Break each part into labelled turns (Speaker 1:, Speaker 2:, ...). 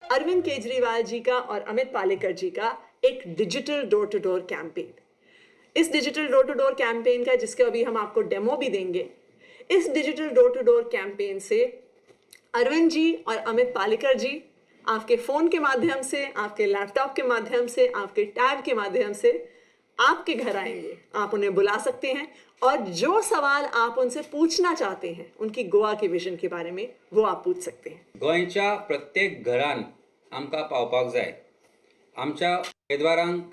Speaker 1: अरविंद केजरीवाल जी का और अमित पालेकर जी का एक digital door to door campaign. Is digital door to door campaign का, जिसके अभी हम आपको डेमो भी देंगे, इस digital door to door campaign से अरविंद जी और अमित पालेकर जी आपके फ़ोन के माध्यम से, आपके लैपटॉप के माध्यम से, आपके टैब के माध्यम से आपके घर आएंगे। आप उन्हें बुला सकते हैं और जो सवाल आप उनसे पूछना चाहते हैं उनकी गोवा के विजन के बारे में, वो आप पूछ सकते हैं।
Speaker 2: गोंयच्या प्रत्येक घरान आमकां पावपाक जाय। आमच्या उमेदवारांक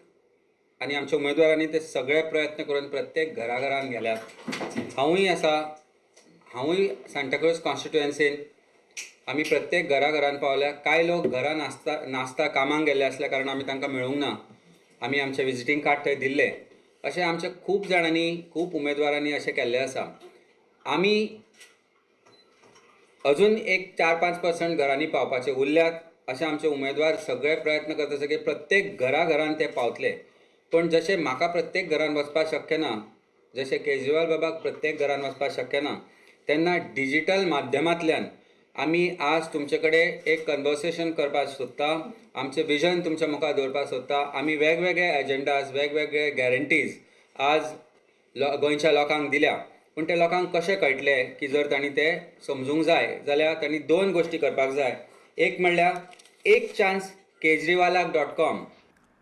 Speaker 2: आनी आमच्या उमेदवारांनी ते सगळे प्रयत्न करून प्रत्येक घरा घरान गेल्यात। हांवूय आसा, हांवूय सांताक्रूज कॉन्स्टिट्युएन्सीन आमी प्रत्येक घरा घरान पावल्या। कांय लोक घरान आसता नासता, कामाक गेल्ले आसल्या कारणान आमी तांकां मेळूंक ना। आमी आमचें विजिटींग कार्ड थंय दिल्लें। अशें आमच्या खूब जाणांनी, खूब उमेदवारांनी अशें केल्लें आसा। आमी अजून एक 4-5% घरांनी पावपाचे उरल्यात। अशें आमचे उमेदवार सगळे प्रयत्न करता आसा की प्रत्येक घरा घरान ते पावतले। पूण जशें म्हाका प्रत्येक घरान वचपाक शक्य ना, जशें केजरीवाल बाबाक प्रत्येक घरान वचपाक शक्य ना, तेन्ना डिजिटल माध्यमांतल्यान आमी आज तुमचे कडेन एक कन्वर्सेशन करपाक सोदता, आमचें विजन तुमच्या मुखार दवरपाक सोदता। आमी वेगवेगळे एजंडाज, वेगवेगळे गॅरंटीज आज गोंयच्या लोकांक दिल्या, पूण ते लोकांक कशें कळटलें की जर तांणी ते समजूंक जाय जाल्यार तांणी दोन गोश्टी करपाक जाय। एक म्हणल्यार एकचान्सकेजरीवालाक.com।